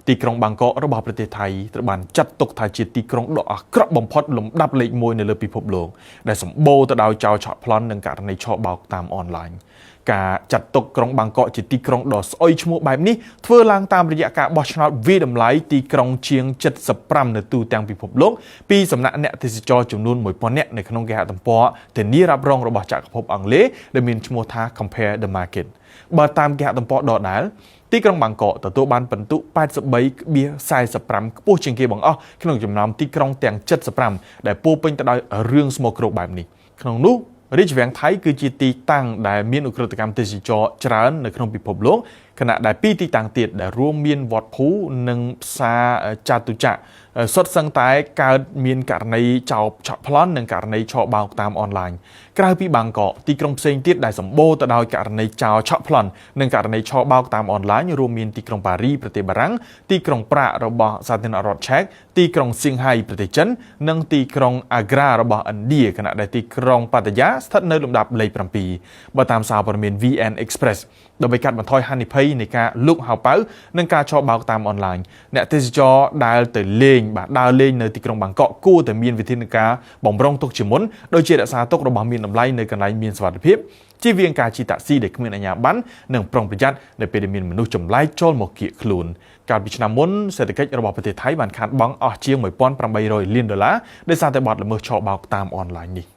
ទីក្រុងបាងកករបស់ប្រទេសថៃត្រូវបានចាត់ទុកថាជាទីក្រុងដ៏អាក្រក់បំផុតលំដាប់លេខ1នៅលើពិភពលោកដែលសម្បូរទៅដោយចោរឆក់ប្លន់និងករណីឆបោកតាមអនឡាញការចាត់ទុកក្រុងបាងកកជាទីក្រុងដ៏ស្អុយឈ្មោះបែបនេះធ្វើឡើងតាមរយៈការបោះឆ្នោតវាយតម្លៃទីក្រុងជាង75នៅទូទាំងពិភពលោកពីសំណាក់អ្នកទេសចរចំនួន1000នាក់នៅក្នុងគេហទំព័រធានារ៉ាប់រងរបស់ចក្រភពអង់គ្លេសដែលមានឈ្មោះថា Compare the Market បើតាមគេហទំព័រដដែលទីក្រុងបាងកកទទួលបានពិន្ទុ83.45ខ្ពស់ជាងគេបង្អស់ក្នុងចំណោមទីក្រុងទាំង75ដែលពោពេញទៅដោយរឿងស្មោកគ្រោកបែបនេះក្នុងនោះរាជវាំងថៃគឺជាទីតាំងដែលមានឧក្រិដ្ឋកម្មទេសចរច្រើននៅក្នុងពិភពលោកខណៈដែលពីរទីតាំងទៀតដែលរួមមានវត្តភូនិងផ្សារចតុចក្រសុទ្ធសឹងតែកើតមានករណីចោរឆក់ប្លន់និងករណីឆបោកតាមអនឡាញក្រៅពីបាងកកទីក្រុងផ្សេងទៀតដែលសម្បូរទៅដោយករណីចោរឆក់ប្លន់និងករណីឆបោកតាមអនឡាញរួមមានទីក្រុងប៉ារីប្រទេសបារាំងទីក្រុងប្រាករបស់សាធារណរដ្ឋឆែកទីក្រុងសៀងហៃប្រទេសចិននិងទីក្រុងអាក្រារបស់ឥណ្ឌាខណៈដែលទីក្រុងប៉ាតាយាស្ថិតនៅលំដាប់លេខ7បើតាមសារព័ត៌មាន VN Express ដើម្បីកាត់បន្ថយហានិភ័យនៃការលូកហៅប៉ៅនិងការឆបោកតាមអនឡាញអ្នកទេសចរដែលទៅលេងបាទដើរលេងនៅទីក្រុងបាងកកគួរតែមានវិធានការបំរុងទុកជាមុនដូចជារក្សាទុករបស់មានតម្លៃនៅកន្លែងមានសុវត្ថិភាពជៀសវាងការជិះតាក់ស៊ីដែលគ្មានអាជ្ញាប័ណ្ណនិងប្រុងប្រយ័ត្ននៅពេលដែលមានមនុស្សចម្លែកចូលមកគៀកខ្លួនកាលពីឆ្នាំមុនសេដ្ឋកិច្ចរបស់ប្រទេសថៃបានខាតបង់អស់ជាង1800លានដុល្លារដោយសារតែបទល្មើសឆបោកតាមអនឡាញនេះ។